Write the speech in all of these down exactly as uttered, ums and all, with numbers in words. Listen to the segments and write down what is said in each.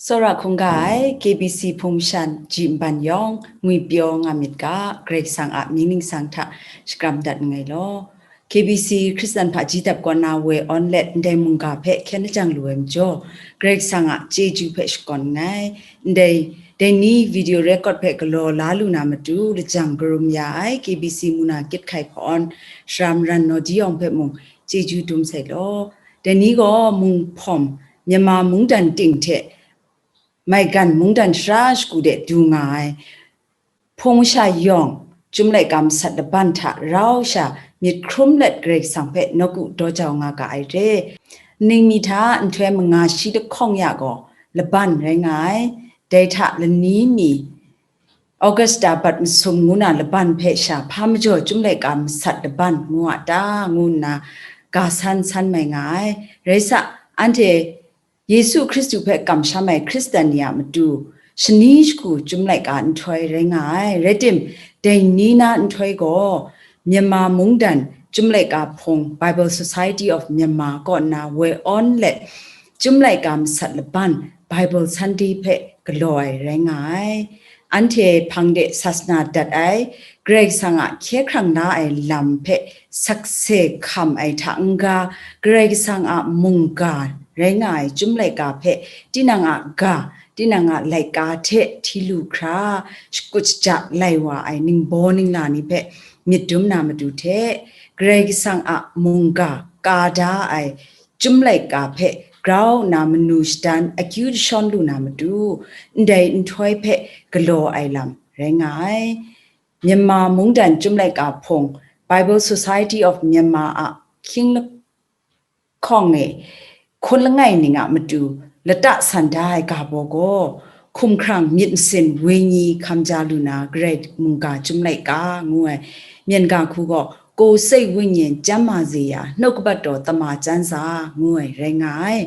Tsawra hkungga ai K B C hpung masha ji nban yawng ngwipyaw nga myit ga, Karai Kasang a mying ningsang hta shakram dat nngai law. K B C Hkristan hpaji dap kaw na woi awn let ndai mungga hpe hkyen lajang lu ai majaw, Karai Kasang a chyeju hpe shakawn nngai. Ndai, dai ni video record hpe galaw la lu na matu, lajang karum ya ai K B C muna gyit hkai hpawn, Shara Maran Nawdi Yawng hpe mung chyeju dum sai law. Dai ni gaw mung hpawm, Myanmar mungdan ting hte maigan mungdan sara shagu de du nga ai hpung masha yawng, Chyum laika masat laban hta rau sha myit hkrum let Karai Kasang hpe nawku daw jau nga ga ai re. Nning mi hta nhtoi manga shi lahkawng ya gaw laban rai nga ai. Dai hta lani mi Augusta bat masum ngu na laban hpe sha hpa majaw Chyum laika masat laban ngu a ta, ngu nna ga san san mai nga ai. Rai sa, anhte Yesu Hkristu hpe kamsham ai Hkristan ni a matu, shani shagu Chyum laika nhtoi rai nga ai. Rai tim, dai ni na nhtoi gaw, Myanmar mungdan Chyum laika hpung, Bible Society of Myanmar kaw na woi awn let, Chyum laika masat laban, Bible Sunday hpe galaw ai rai nga ai. Anhte hpang de sasana dat ai, Karai Kasang a hkye hkrang la ai lam hpe sakse hkam ai hta n-ga, Karai Kasang a mungga rai nga ai Chyum laika hpe tinang a ga, tinang a laika hte hti lu hkra, shakut shaja lai wa ai ningbaw ningla ni hpe myit dum na matu hte, Karai Kasang a mungga ka da ai Chyum laika hpe grau nna manu shadan akyu jashawn lu na matu, ndai nhtoi hpe galaw ai lam rai nga ai. Myanmar mungdan Chyum laika hpung, Bible Society of Myanmar a hkying lahkawng e hkun langai ning a matu lata san da ai ga baw gaw, hkumhkrang myit masin wenyi hkam ja lu na Karai mungga Chyum laika ngu ai myen ga hku gaw, ကိုယ်စိတ်ဝိညာဉ်ကျန်းမာစေရာ နှုတ်ကပတ်တော်သမ္မာကျမ်းစာ ngu ai rai nga ai.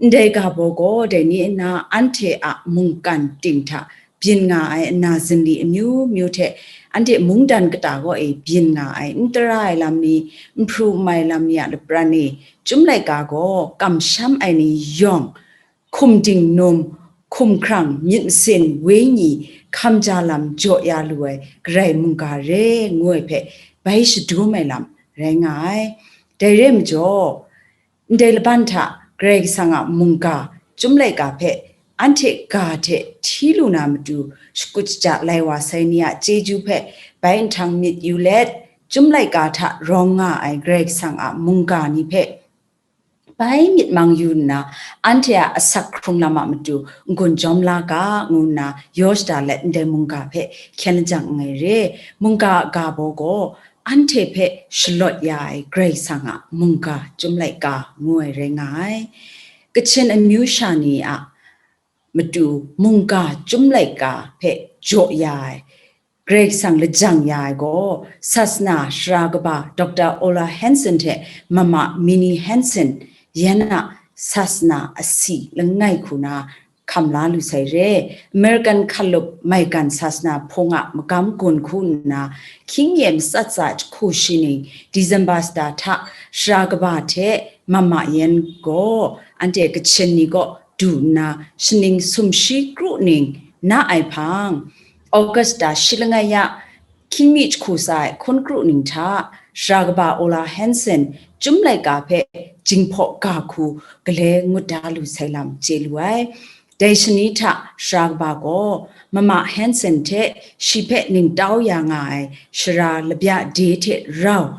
Ndai ga baw gaw, dai ni nna anhte a mungkan ting hta byin nga ai ana zinli amyu myu hte, anhte mungdan kata kaw e byin nga ai n tara ai lam ni, n hpru n mai lam ni a lapran e, Chyum laika gaw kamsham ai ni yawng, hkum dingnum, hkumhkrang, myit masin, wenyi, hkam ja lam jaw ya lu ai Karai mungga re, ngu ai hpe bai shadum ai lam rai nga ai. Dai re ai majaw, ndai laban hta Karai Kasang a mungga Chyum laika hpe anhte ga hte hti lu na matu, shakut shaja lai wa sai ni a chyeju hpe bai nhtang myit yu let, Chyum laika hta rawng nga ai Karai Kasang a mungga ni hpe bai myit mang yu nna, anhte a asak hkrung lam a matu n-gun jawm la ga, ngu nna yaw shada let ndai mungga hpe hkyen lajang nngai re. Mungga a ga baw gaw, anhte hpe shalawt ya ai Karai Kasang a mungga Chyum laika ngu ai rai nga ai. Kachin amyu sha ni a matu mungga Chyum laika hpe jaw ya ai, Karai Kasang lajang ya ai gaw, sasana sara kaba Doctor Ola Hanson hte mama Minnie Hanson yan a sasana asi langai hku na hkam la lu sai re. American hkalup maigan sasana hpung a magam gun hku nna, hkying ye matsat tsa jahku shi ning, December shata hta sara kaba hte mama yan gaw, anhte Kachin ni kaw du nna, shaning sumshi kru ning na ai hpang, Augusta shi langai ya, hkying mi jahku tsa ai hkun kru ning hta, sara kaba Ola Hanson Chyum laika hpe jinghpaw ga hku gale ngut da lu sai lam chye lu ai. Dai shani hta sara kaba gaw, mama Hanson hte shi hpe ningtau ya nga ai sara labya de hte rau,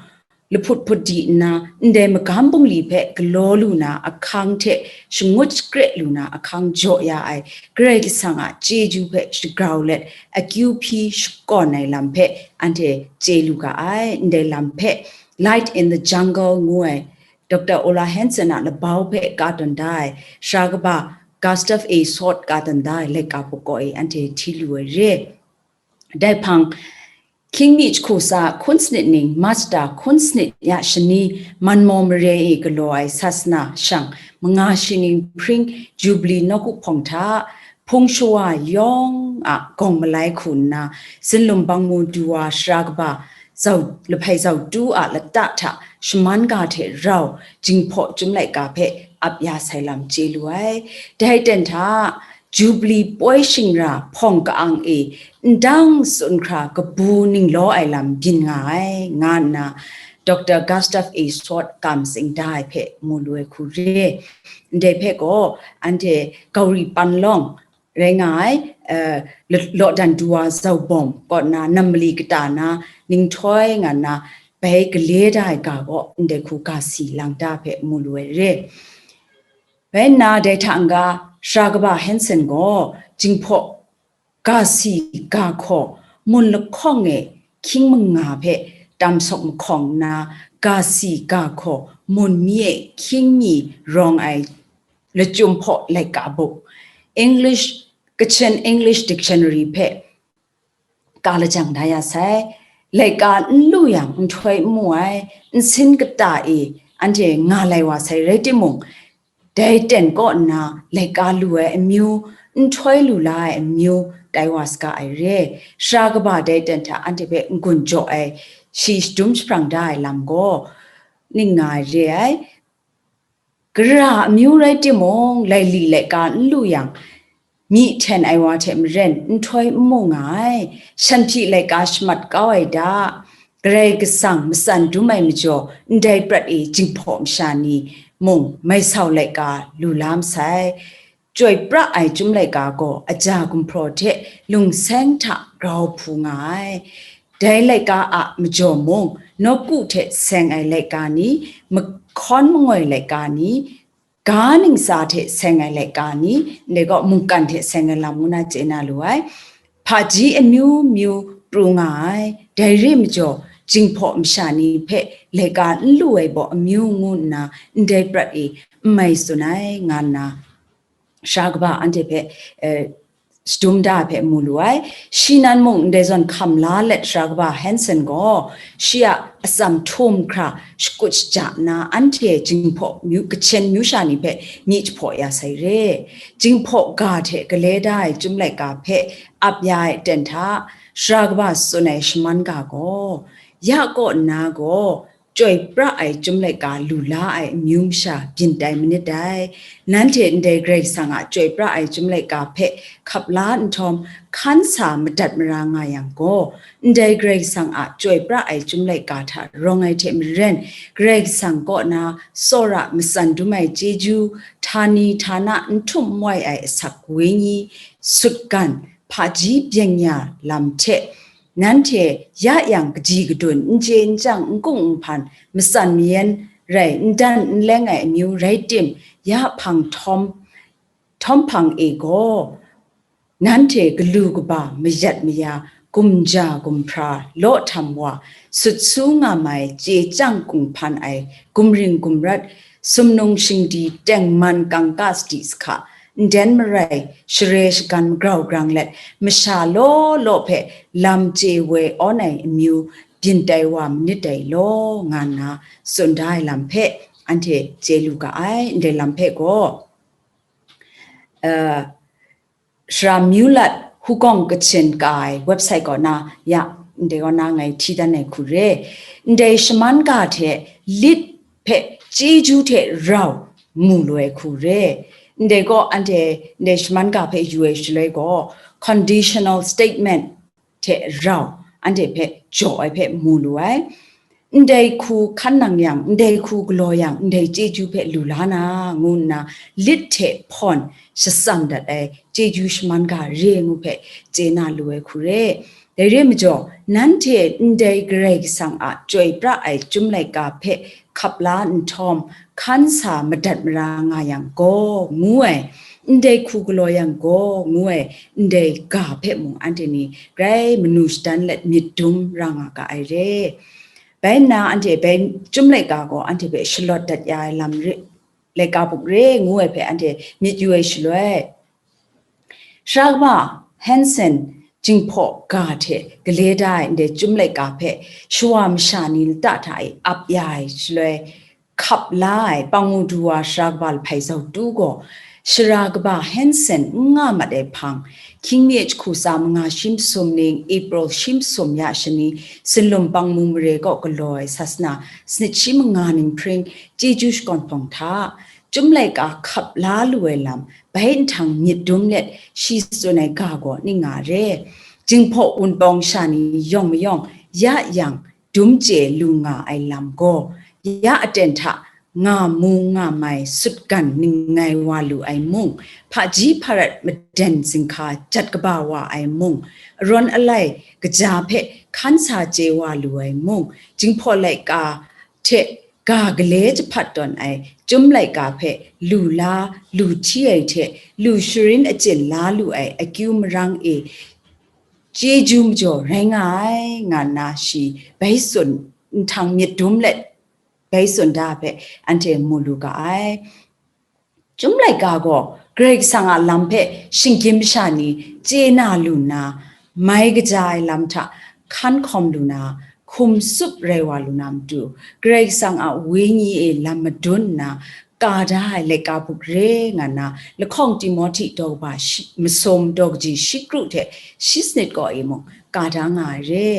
lahput hput di nna, ndai magam bungli hpe galaw lu na ahkang hte shangut shakre lu na ahkang jaw ya ai Karai Kasang a chyeju hpe shagrau let, akyu hpyi shakawn ai lam hpe anhte chye lu ga ai. Ndai lam hpe Light in the Jungle ngu ai Doctor Ola Hanson a labau hpe ka tawn da ai, sara kaba Gustav A Sawt ka tawn da ai laika pawkaw e anhte hti lu ai re. Dai hpang, hkying mi jahku tsa hkun sanit ning, Mazda hkun sanit ya shani, Manmaw mare e galaw ai sasana shang manga shi ning hpring Jubili nawku hpawng hta, hpung shawa yawng a gawng malai hku nna, zinlum bangmu du wa sara kaba zau, lahpai zau tu a lata hta shaman ga hte rau, jinghpaw Chyum laika hpe ap ya sai lam chye lu ai. Dai ten hta, Jubilee poi shingra hpawng ka-ang e ndang tsun hkra kabu ninglaw ai lam byin nga ai, nga nna Doctor Gustav A Sword kam tsing da ai hpe mu lu ai hku re. Ndai hpe gaw, anhte Gauri Panlong rai nga ai, eh, Lawdan Duwa Zaubawm kaw na nam mali kata na ninghtoi nga na bai gale da ai ga gaw ndai hku ga si lang da hpe mu lu ai re. Bai nna dai hta n-ga, Sara kaba Hanson gaw Jinghpaw ga si ga hkaw mun lahkawng e hkying manga hpe tam sawk mahkawng nna, ga si ga hkaw mun mi e hkying mi rawng ai lachyum hpaw laika buk, English, Kachin English Dictionary hpe ka lajang da ya sai. Laika n lu yang nhtoi n mu ai, nsin kata e anhte nga lai wa sai rai timung, dai ten kaw nna laika lu ai amyu, nhtoi lu la ai amyu tai wa saga ai re. Sara kaba dai ten hta anhte hpe n-gun jaw ai, shi shadum jahprang da ai lam gaw ning nga ai re ai. Gara amyu rai timung, laili laika n lu yang, myi hten ai wa hte maren nhtoi n mu nga ai. Shanhpyi laika shamat kau ai da, Karai Kasang matsan dum ai majaw, ndai prat e Jinghpaw masha ni mung maisau laika lu la masai. Chyoi pra ai Chyum laika gaw aja gumhpraw hte lungseng hta grau hpu nga ai. Dai laika a majaw mung, nawku hte seng ai laika ni, mahkawn mangoi laika ni, ga ningsa hte seng ai laika ni, ndai gaw mungkan hte seng ai lam ngu na chye na lu ai. Hpaji amyu myu pru nga ai, dai re majaw, Jinghpaw masha ni hpe laika n lu ai baw amyu ngu nna ndai prat e n mai tsun ai, nga nna Sara kaba anhte hpe, eh, shadum da hpe mu lu ai. Shi nan mung ndai zawn hkam la let Sara kaba Hanson gaw, shi a atsam htum hkra shakut shaja nna, anhte Jinghpaw myu, Kachin myu sha ni hpe myi jahpaw ya sai re. Jinghpaw ga hte gale da ai Chyum laika hpe ap ya ai aten hta, Sara kaba tsun ai shaman ga gaw, ya kaw nna gaw, chyoi pra ai Chyum laika lu la ai amyu masha byin tai manit dai. Nanhte ndai Karai Kasang a chyoi pra ai Chyum laika hpe hkap la nhtawm, hkan sa madat mara nga yang gaw, ndai Karai Kasang a chyoi pra ai Chyum laika hta rawng ai hte maren, Karai Kasang kaw na tsawra matsan dum ai chyeju, htani htana n htum n wai ai asak wenyi, sutgan, hpaji byeng ya lam hte, nanhte ya yang kaji kadun, n chye n chyang, n kung n hpan, matsan mayan rai, n dan n leng ai amyu rai tim, ya hpang htawm, htawm hpang e gaw, nanhte galu kaba, mayat maya, gumja gumhpra, law htam wa, sut su nga mai, chye chyang kung hpan ai, gumring gumrat, sumnung shingdi, tengman kangka sadi sahka, nden marai, share shagan magrau grang let, masha law law hpe lam chye woi awn ai amyu byin tai wa manit dai law, nga nna tsun da ai lam hpe anhte chye lu ga ai. Ndai lam hpe gaw, uh, Sara Myu Lat Hugawng Kachin ka ai website kaw na ya, ndai kaw na ngai hti dan ai hku re. Ndai shaman ga hte lit hpe chyeju hte rau mu lu ai hku re. Ndai gaw anhte ndai shaman ga hpe yu ai shaloi gaw, conditional statement hte rau anhte hpe jaw ai hpe mu lu ai. Ndai hku hkan nang yang, ndai hku galaw yang, ndai chyeju hpe lu la na, ngu nna lit hte hpawn shatsam dat ai chyeju shaman ga re ngu hpe chye na lu ai hku re. Dai re majaw, nanhte ndai Karai Kasang a chyoi pra ai Chyum laika hpe hkap la nhtawm, hkan sa madat mara nga yang gaw, ngu ai, ndai hku galaw yang gaw, ngu ai, ndai ga hpe mung anhte ni grai manu shadan let myit dum ra nga ga ai re. Bai nna anhte bai Chyum laika gaw anhte hpe shalawt dat ya ai lam re, laika buk re ngu ai hpe anhte myit yu ai shaloi, Sara kaba Hanson Jinghpaw ga hte gale da ai ndai Chyum laika hpe shawa masha ni lata hta e ap ya ai shaloi, hkap la ai pangmu du wa sara kaba lahpai zautu gaw, shara kaba Hensen n nga mat ai hpang, hkying mi e jahku tsa manga shi masum ning April shi masum ya shani, Sinlum pangmu mare kaw galaw ai sasana sanit shi manga ning hpring chyeju shakawn hpawng hta, Chyum laika hkap la lu ai lam bai nhtang myit dum let shi tsun ai ga gaw ning nga re. Jinghpaw Wunpawng sha ni yawng mayawng ya yang dum chye lu nga ai lam gaw, ya aten hta nga mu nga mai sutgan ningngai wa lu ai mung, hpaji hparat maden zinghka jat kaba wa ai mung, arawn alai kaja hpe hkan sa chye wa lu ai mung, Jinghpaw laika hte ga gale jahpat tawn ai Chyum laika hpe lu la, lu hti ai hte lu sharin achyin la lu ai akyu marang e chyeju majaw rai nga ai, nga nna shi bai tsun nhtang myit dum let bai tsun da hpe anhte mu lu ga ai. Chyum laika gaw Karai Kasang a lam hpe shinggyim masha ni chye na lu nna, mai kaja ai lam hta hkan hkawm lu na, hkum tsup rai wa lu na matu, Karai Kasang a Wenyi e lam madun nna, ka da ai laika buk re nga na, lahkawng Timohti daw kaba shi, masum daw kaji shi kru hte shi sanit kaw e mung ka da nga ai re.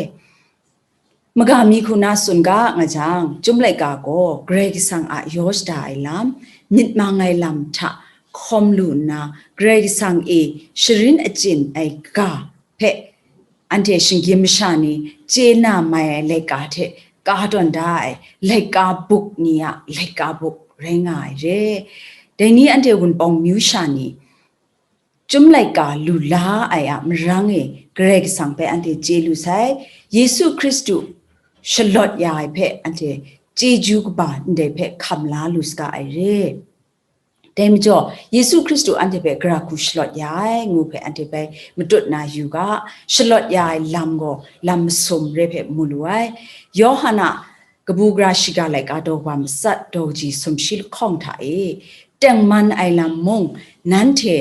Maga mi hku na tsun ga nga jang, Chyum laika gaw Karai Kasang a yaw shada ai lam, myit mang ai lam hta hkawm lu nna, Karai Kasang e sharin achyin ai ga hpe anhte shinggyim masha ni chye na mai ai laika hte ka tawn da ai laika buk ni a laika buk rai nga ai re. Dai ni anhte Wunpawng myu sha ni, Chyum laika lu la ai a marang e Karai Kasang hpe anhte chye lu sai, Yesu Hkristu shalawt ya ai hpe anhte chyeju kaba ndai hpe hkam la lu saga ai re. Dai majaw, Yesu Hkristu anhte hpe gara hku shalawt ya ai, ngu hpe anhte bai matut na yu ga, shalawt ya ai lam gaw lam masum re hpe mu lu ai. Yawhan a kabu gara shiga laika daw kaba matsat daw kaji sumshi lahkawng hta e, tengman ai lam mung, nanhte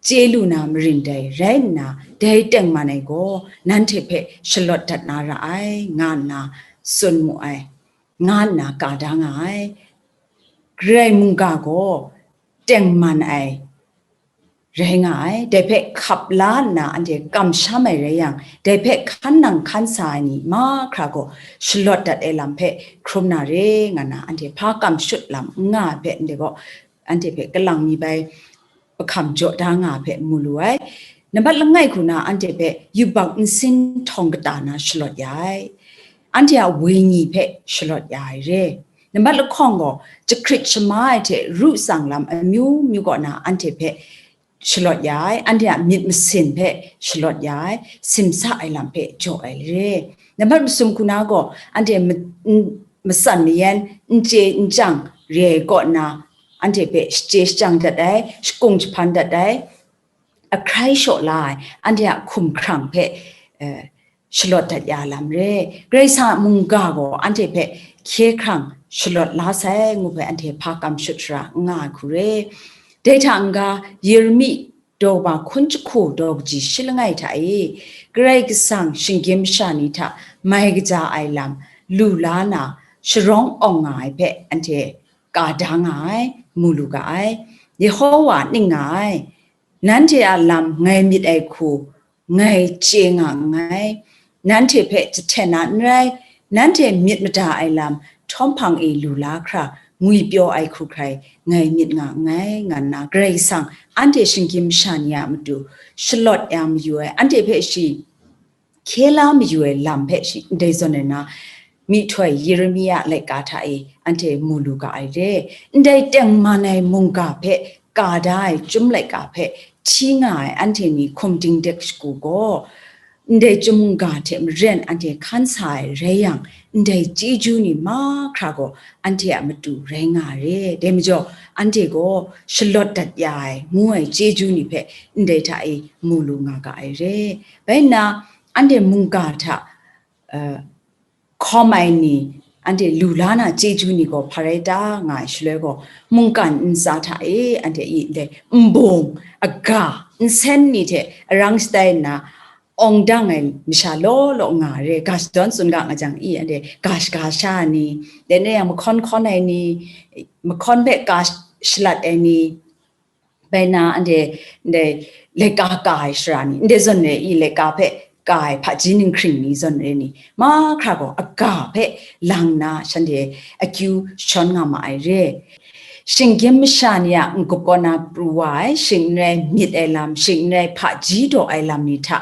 chye lu na marin dai rai nna, dai tengman ai gaw nanhte hpe shalawt dat na ra ai, nga nna tsun mu ai, nga nna ka da nga ai. Karai mungga gaw tengman ai rai nga ai. Dai hpe hkap la nna anhte kamsham ai rai yang, dai hpe hkan nang hkan sa ai ni mahkra gaw shalawt dat ai lam hpe hkrum na re nga na, anhte hpa kamshut lam n nga ai hpe ndai gaw, anhte hpe kalang mi bai, hpahkam jaw da nga hpe mu lu ai. Nambat langai hku na anhte hpe yubak nsin htawng kata na shalawt ya ai. Anhte a wenyi hpe shalawt ya ai re. Nambat lahkawng gaw, jahkrit shama ai hte ru tsang lam amyu myu kaw na anhte hpe shalawt ya ai, anhte a myit masin hpe shalawt ya ai, simsa ai lam hpe jaw ai re. Nambat masum hku na gaw, anhte ma-, n-, matsan mayan, n chye n chyang re ai kaw na, anhte hpe shachye shajang dat ai, shakung jahpan dat ai, ahkrai shaw la ai, anhte a hkum hkrang hpe, eh, shalawt dat ya lam re. Karai Kasang a mungga gaw anhte hpe hkye hkrang shalawt la sai, ngu hpe anhte hpa kamshut shara n nga ai hku re. Dai hta n-ga, Yeremi daw kaba hkun jahku daw kaji shi langai hta e, Karai Kasang shinggyim masha ni hta mai kaja ai lam lu la na, sharawng awng nga ai hpe anhte ka da nga ai, mu lu ga ai. Yehowa ning nga ai, nanhte a lam ngai myit ai hku ngai chye nga nngai, nanhte hpe jahten na n rai, nanhte myit mada ai lam htawm hpang e lu la hkra ngwipyaw ai hku hkrai ngai myit nga nngai, nga nna Karai Kasang anhte shinggyim masha ni a matu shalawt ya mayu ai, anhte hpe shi hkye la mayu ai lam hpe shi ndai zawn ai na, myihtoi Yeremia laika hta e anhte mu lu ga ai re. Ndai tengman ai mungga hpe ka da ai Chyum laika hpe hti nga ai anhte ni hkum dingdek shagu gaw, ndai Chyum mungga hte maren anhte hkan sa ai rai yang, ndai chyeju ni mahkra gaw anhte a matu rai nga ai re. Dai majaw, anhte gaw shalawt dat ya ai, ngu ai chyeju ni hpe ndai hta e mu lu nga ga ai re. Bai nna, anhte mungga hta, uh, hkawm ai ni, anhte lu la na chyeju ni gaw hpa rai ta nga ai shaloi gaw, mungkan ntsa hta e anhte i ndai nbung, aga, nsen ni hte arang shatai nna, awng dang ai masha law law nga re, ga shadawn tsun ga nga jang i, anhte ga shaga sha ai ni, de ne yang mahkawn hkawn ai ni, mahkawn hpe ga shalat ai ni, bai na anhte ndai laika ka ai sara ni, ndai zawn re i, laika hpe ka ai hpaji ninghkring ni zawn re ni, mahkra gaw aga hpe lang nna shanhte akyu shawn nga ma ai re. Shinggyim masha ni a n-gup kaw na pru wa ai, shing n rai myit ai lam, shing n rai hpaji daw ai lam ni hta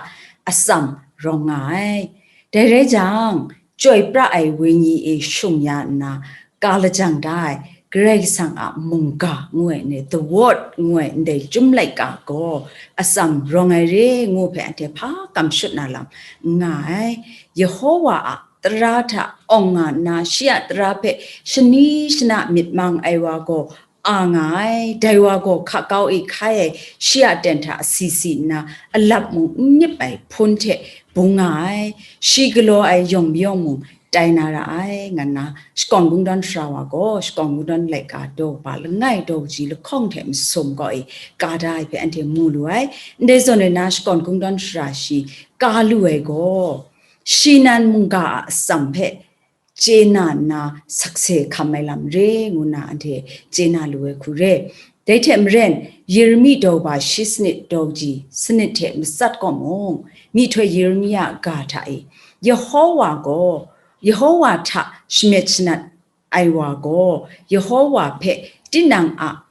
atsam rawng nga ai. Dai rai jang, chyoi pra ai wenyi e shung ya nna, ka lajang da ai Karai Kasang a mungga ngu ai ndai, the word ngu ai ndai chyum laika gaw atsam rawng ai re ngu hpe anhte hpa kam shut na lam n nga ai. Yehowa a tara hta awng nga nna, shi a tara hpe shani shana myit mang ai wa gaw a nga ai. Dai wa gaw hka kau e hkai ai shi a ten hta asi si nna, alap mung n nip ai hpun hte bung nga ai. Shi galaw ai yawng mayawng mung tai na ra ai, nga nna shakawn kungdawn sara wa gaw, shakawn kungdawn laika daw kaba langai daw kaji lahkawng hte masum gaw e ka da ai hpe anhte mu lu ai. Ndai zawn rai nna, shakawn kungdawn sara shi ka lu ai gaw, shi nan mungga a atsam hpe chye na nna sakse hkam ai lam re ngu nna anhte chye na lu ai hku re. Dai hte maren, Yeremi daw ba shi sanit daw kaji sanit hte matsat kaw mung, myihtoi Yeremi a ga hta e, Yehowa gaw, Yehowa hta shamyet shanat ai wa gaw, Yehowa hpe tinang a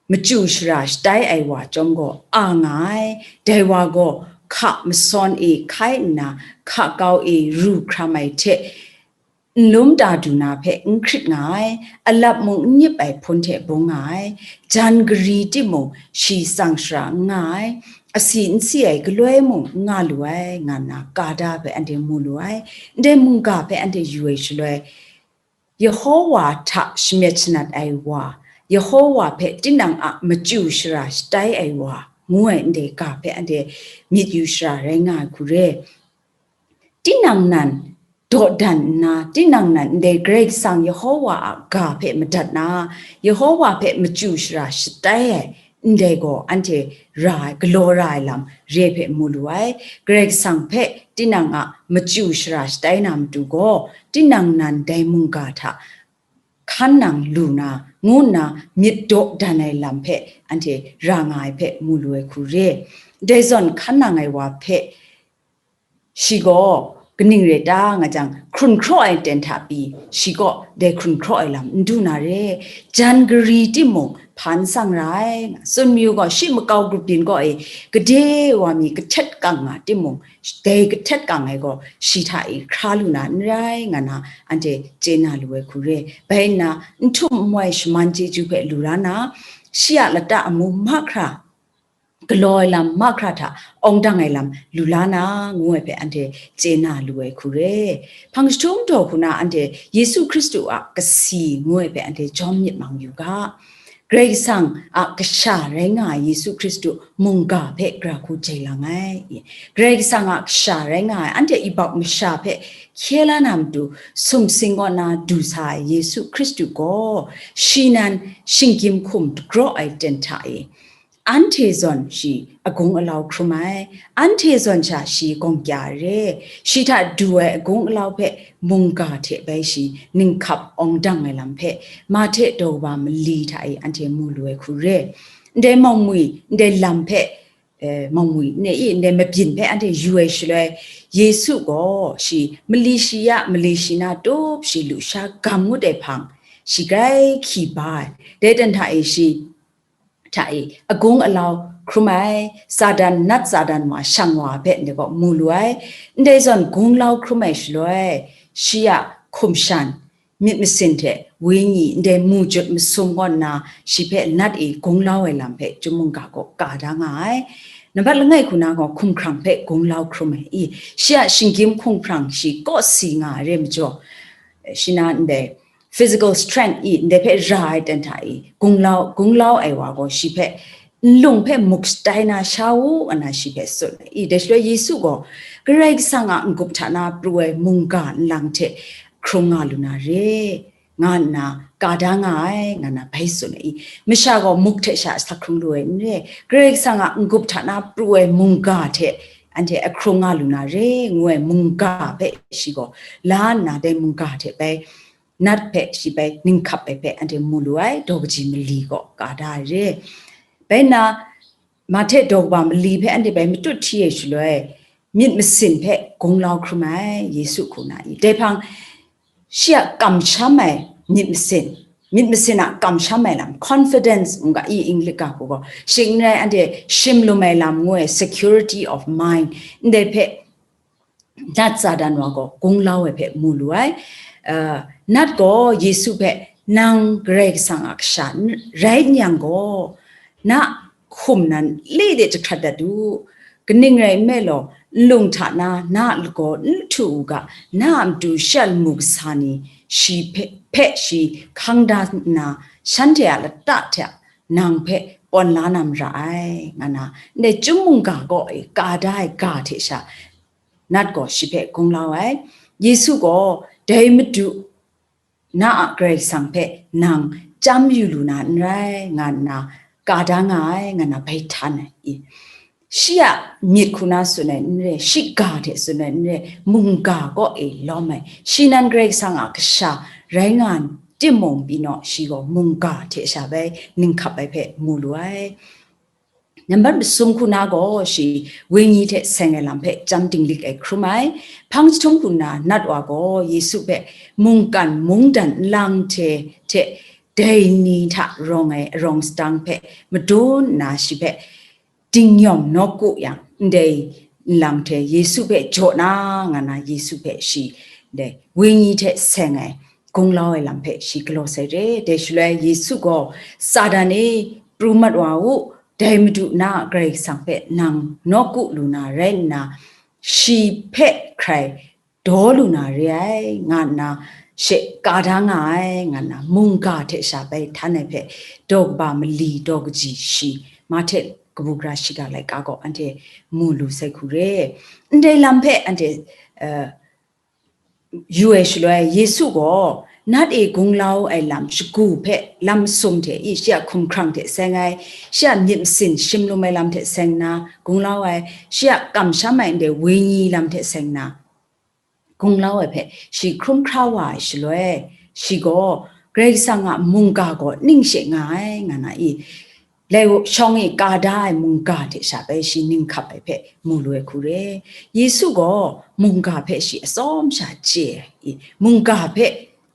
machyu shara shatai ai wa chyawm gaw a nga ai. Dai wa gaw hka masawn e hkai nna, hka kau e ru hkram ai hte, nlum ta du na hpe n hkrit nga ai, alap mung n nip ai hpun hte bung nga ai, jan gari timung shi tsang shara n nga ai, asi n si ai galoi mung n nga lu ai, nga nna ka da hpe anhte mu lu ai. Ndai mungga hpe anhte yu ai shaloi, Yehowa hta shamyet shanat ai wa, Yehowa hpe tinang a machyu shara shatai ai wa, ngu ai ndai ga hpe anhte myit yu shara rai nga ai hku re. Tinang nan dawdan nna, tinang nan ndai Karai Kasang Yehowa a ga hpe madat na, Yehowa hpe machyu shara shatai ai, ndai gaw anhte ra ai, galaw ra ai lam re hpe mu lu ai. Karai Kasang hpe tinang a machyu shara shatai na matu gaw, tinang nan dai mungga hta hkan nang lu na, ngu nna myit dawdan ai lam hpe anhte ra nga ai hpe mu lu ai hku re. Dai zawn hkan nang ai wa hpe shi gaw kaning rai ta nga jang, hkrun hkraw ai ten hta pyi, shi gaw dai hkrun hkraw ai lam n du na re. Jan gari timung hpan sang ra ai. Tsun mayu gaw, shi makau grup byin kaw e gade wa mi kahtet kang nga timung, dai kahtet kang ai gaw shi hta e hkra lu na n rai, nga na anhte chye na lu ai hku re. Bai nna, n htum n wai shaman chyeju hpe lu ra na, shi a lata amu mahkra galaw ai lam mahkra hta awng dang ai lam lu la na, ngu ai hpe anhte chye na lu ai hku re. Hpang jahtum daw hku na anhte Yesu Hkristu a kasi ngu ai hpe anhte jawm myit mang yu ga. Karai Kasang a kasha rai nga ai Yesu Hkristu mungga hpe gara hku jai lang ai. Karai Kasang a kasha rai nga ai anhte Ibak masha hpe hkye la na matu sumsing kaw na du sa ai Yesu Hkristu gaw, shi nan shinggyim hkum dagraw ai ten hta e, anhte zawn shi agung alau hkrum ai, anhte zawn sha shi gawng kya ai re, shi hta du ai agung alau hpe mungga hte bai shi ninghkap awng dang ai lam hpe, Mahte daw kaba mali hta e anhte mu lu ai hku re. Ndai mawngwi, ndai lam hpe, eh, mawngwi, ne i, ndai mabyin hpe anhte yu ai shaloi, Yesu gaw shi mali shi ya, mali shi na tup shi lusha gam ngut ai hpang, shi grai hkyi ba ai. Dai ten hta e shi hta e agung alau hkrum ai, Satan nat Satan wa shang wa hpe ndai gaw mu lu ai. Ndai zawn gunglau hkrum ai shaloi, shi a hkum shan, myit masin hte wenyi ndai mu jut masum kaw nna, shi hpe nat e gunglau ai lam hpe chyum mungga gaw ka da nga ai. Nambat langai hku na gaw hkumhkrang hpe gunglau hkrum ai i, shi a shinggyim hkumhkrang shi kaw si nga ai re majaw, shi na ndai physical strength i ndai hpe ra ai ten hta i, gunglau, gunglau ai wa gaw shi hpe nlung hpe muk shatai na sha u, nna shi hpe tsun ai i, dai shaloi Yesu gaw, Karai Kasang a n-gup hta na pru ai mungga nlang hte hkrung nga lu na re, nga nna ka da nga ai, nga na bai tsun ai i, masha gaw muk hte sha sa hkrung lu ai n re, Karai Kasang a n-gup hta na pru ai mungga hte anhte ahkrung nga lu na re, ngu ai mungga hpe shi gaw la nna dai mungga hte bai nat hpe shi bai ninghkap ai hpe anhte mu lu ai, daw kaji mali gaw ka da ai re. Bai nna, Mahte daw kaba mali hpe anhte bai matut hti ai shaloi, myit masin hpe gunglau hkrum ai, Yesu hku na i. Dai hpang, shi a kamsham ai myit masin, myit masin a kamsham ai lam, confidence, ngu ga i English ga hku gaw, shing n rai anhte shim lum ai lam ngu ai, security of mind, ndai hpe nat Satan wa gaw gunglau ai hpe mu lu ai. Uh, nat gaw Yesu hpe, "Nang Karai Kasang a Kasha n-, rai n yang gaw, na hkum nan le de jahkrat dat u. Kaning rai nme law, nlung hta na, na a lagaw n htu u ga, na a matu shi a lamu kasa ni, shi hpe, hpe shi hkang da nna, shanhte a lata hte nang hpe pawn la na mara ai," nga na, ndai chyum mungga gaw e ka da ai ga hte sha, nat gaw shi hpe gunglau ai. Yesu gaw, "Dai Madu, na a Karai Kasang hpe nang chyam yu lu na n rai," nga nna ka da nga ai, nga nna bai htan ai. I, shi a myit hku na tsun ai n re, shi ga hte tsun ai n re, mungga kaw e lawm ai. Shi nan Karai Kasang a Kasha rai nga timung pyi naw, shi gaw mungga hte sha bai ninghkap ai hpe mu lu ai. Nambat masum hku na gaw shi wenyi hte seng ai lam hpe chyam dinglik ai hkrum ai. Hpang jahtum hku na nat wa gaw Yesu hpe mungkan mungdan nlang hte, hte dai ni hta rawng ai arawng sadang hpe madun nna shi hpe dingyawm nawku yang, ndai nlang hte Yesu hpe jaw na nga na, Yesu hpe shi dai wenyi hte seng ai gunglau ai lam hpe shi galaw sai re. Dai shaloi Yesu gaw, "Satan e, pru mat wa u, dai Madu na a Karai Kasang hpe nang nawku lu na rai nna, shi hpe hkrai daw lu na re ai," nga nna she ka da nga ai, nga nna mungga hte sha bai htan ai hpe daw kaba mali daw kaji shi, Mahte kabu gara shiga laika gaw anhte mu lu sai hku re. Ndai lam hpe anhte, uh, yu ai shaloi, Yesu gaw nat e gunglau ai lam shagu hpe lam sum hte i shi a hkumhkrang hte seng ai, shi a myit masin shim lum ai lam hte seng nna gunglau ai, shi a kamsham ai ndai wenyi lam hte seng nna gunglau ai hpe shi hkrum hkra wa ai shaloi, shi gaw, "Karai Kasang a mungga gaw ning she nga ai," nga na i, lai shawng e ka da ai mungga hte sha bai shi ninghkap ai hpe mu lu ai hku re. Yesu gaw mungga hpe shi atsawm sha chye ai i, mungga hpe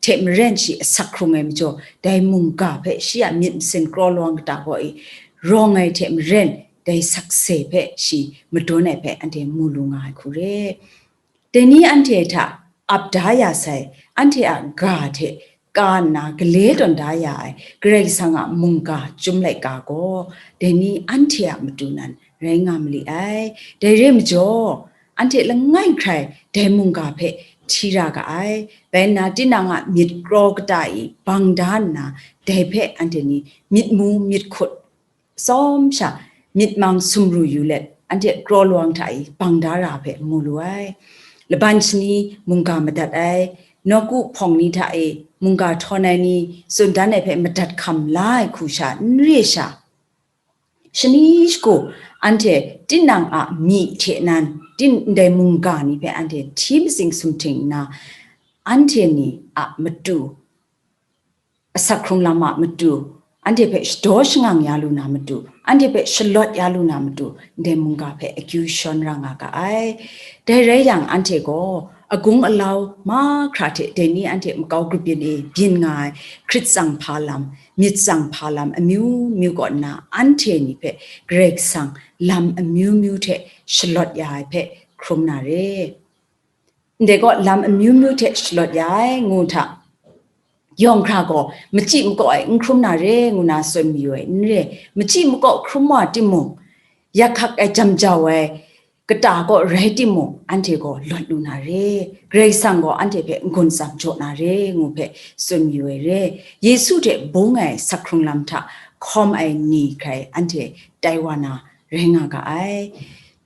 hte maren shi asak hkrung ai majaw, dai mungga hpe shi a myit masin kraw lawang kata gaw i, rawng ai hte maren dai sakse hpe shi madun ai hpe anhte mu lu nga ai hku re. Dai ni anhte hta ap da ya sai, anhte a ga hte ka nna gale tawn da ya ai Karai Kasang a mungga chyum laika gaw, dai ni anhte a matu nan rai nga ma li ai. Dai re ai majaw, anhte langai hkrai dai mungga hpe hti ra ga ai. Bai nna, tinang a myit kraw kata e bang da nna, dai hpe anhte ni myit mu myit hkut tsawm sha, myit mang sumru yu let, anhte kraw lawang hta e bang da ra hpe mu lu ai. Laban shani mungga madat ai, nawku hpawng ni hta e mungga htawn ai ni tsun dan ai hpe madat hkam la ai hku sha n re sha, shani shagu anhte tinang a myi hte nan, tin-, ndai mungga ni hpe anhte hti matsing sumhting nna, anhte ni a matu, asak hkrung lam a matu, anhte hpe shadaw shangang ya lu na matu, anhte hpe shalawt ya lu na matu, ndai mungga hpe akyu shawn ra nga ga ai. Dai rai yang, anhte gaw agung alau mahkra hte dai ni anhte makau grup yin e byin nga ai hkrit tsang hpa lam, myit tsang hpa lam amyu myu kaw nna, anhte ni hpe Karai Kasang lam amyu myu hte shalawt ya ai hpe hkrum na re. Ndai gaw lam amyu myu hte shalawt ya ai ngu hta, yawng hkra gaw machyi makaw ai n hkrum na re ngu na tsun mayu ai n re. Machyi makaw hkrum wa timung, yak hkak ai jam jau ai kata gaw rai timung, anhte gaw lawt lu na re. Karai Kasang gaw anhte hpe n-gun tsam jaw na re ngu hpe tsun mayu ai re. Yesu hte bung ai sak hkrung lam hta hkawm ai ni hkrai anhte tai wa na rai nga ga ai.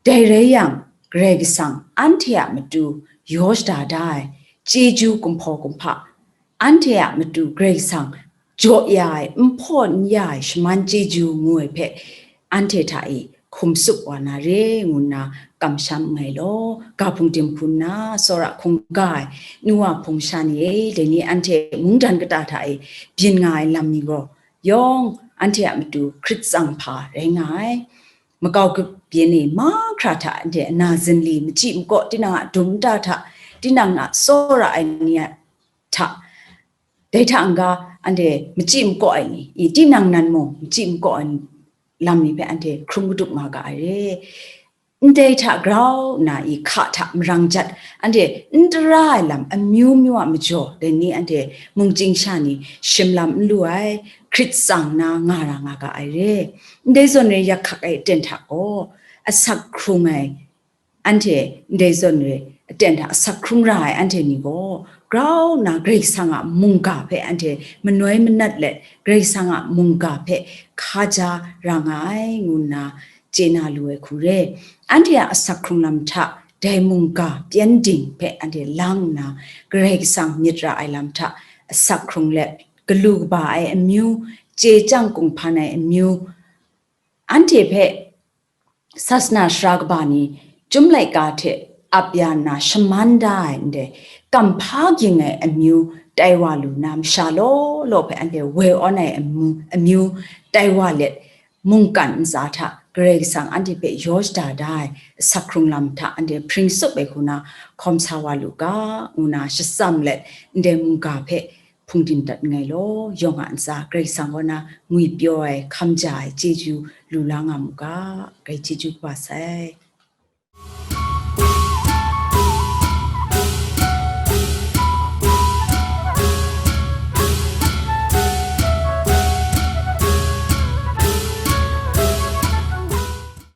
Dai rai yang, Karai Kasang anhte a matu yaw shada da ai chyeju kumhpaw kumhpa, anhte a matu Karai Kasang jaw ya ai, n hpaw n ya ai shaman chyeju ngu ai hpe, anhte hta e hkum sup wa na re ngu nna kamsham nngai law, ga hpung dim hku nna tsawra hkungga ai nu wa hpung sha ni e, dai ni anhte mungdan kata hta e byin nga ai lam ni gaw, yawng anhte a matu hkrit tsang hpa rai nga ai. Makau kabyin e mahkra hta anhte ana zinli, machyi makaw, tinang a dum nta hta, tinang a tsawra ai ni a hta, dai hta n-ga anhte machyi makaw ai ni, i, tinang nan mung machyi makaw ai lam ni hpe anhte hkrung madup nga ga ai re. Ndai hta grau nna i hka hta marang jat, anhte n tara ai lam amyu myu a majaw, dai ni anhte mungchying sha ni shim lam n lu ai, hkrit tsang na nga ra nga ga ai re. Ndai zawn re yak hkak ai aten hta gaw, asak hkrung ai, anhte ndai zawn re aten hta asak hkrung ra ai anhte ni gaw, grau nna Karai Kasang a mungga hpe anhte manoi manat let, Karai Kasang a mungga hpe hkaja ra nga ai, ngu nna chye na lu ai hku re. Anhte a asak hkrung lam hta dai mungga pyengdin hpe anhte lang nna, Karai Kasang myit ra ai lam hta asak hkrung let, galu kaba ai amyu, chye chyang kunghpan ai amyu, anhte hpe sasana sara kaba ni chyum laika hte ap ya nna shaman da ai ndai, kamhpa ging ai amyu tai wa lu na, masha law law hpe anhte woi awn ai amu-, amyu tai wa let, mungkan ntsa hta Karai Kasang anhte hpe yaw shada da ai asak hkrung lam hta anhte hpring tsup ai hku na hkawm sa wa lu ga, ngu na shatsam let, ndai mungga hpe hpungdim dat nngai law, yawng a ntsa Karai Kasang kaw na ngwipyaw ai, hkam ja ai chyeju lu la nga mu ga, Karai chyeju kaba sai.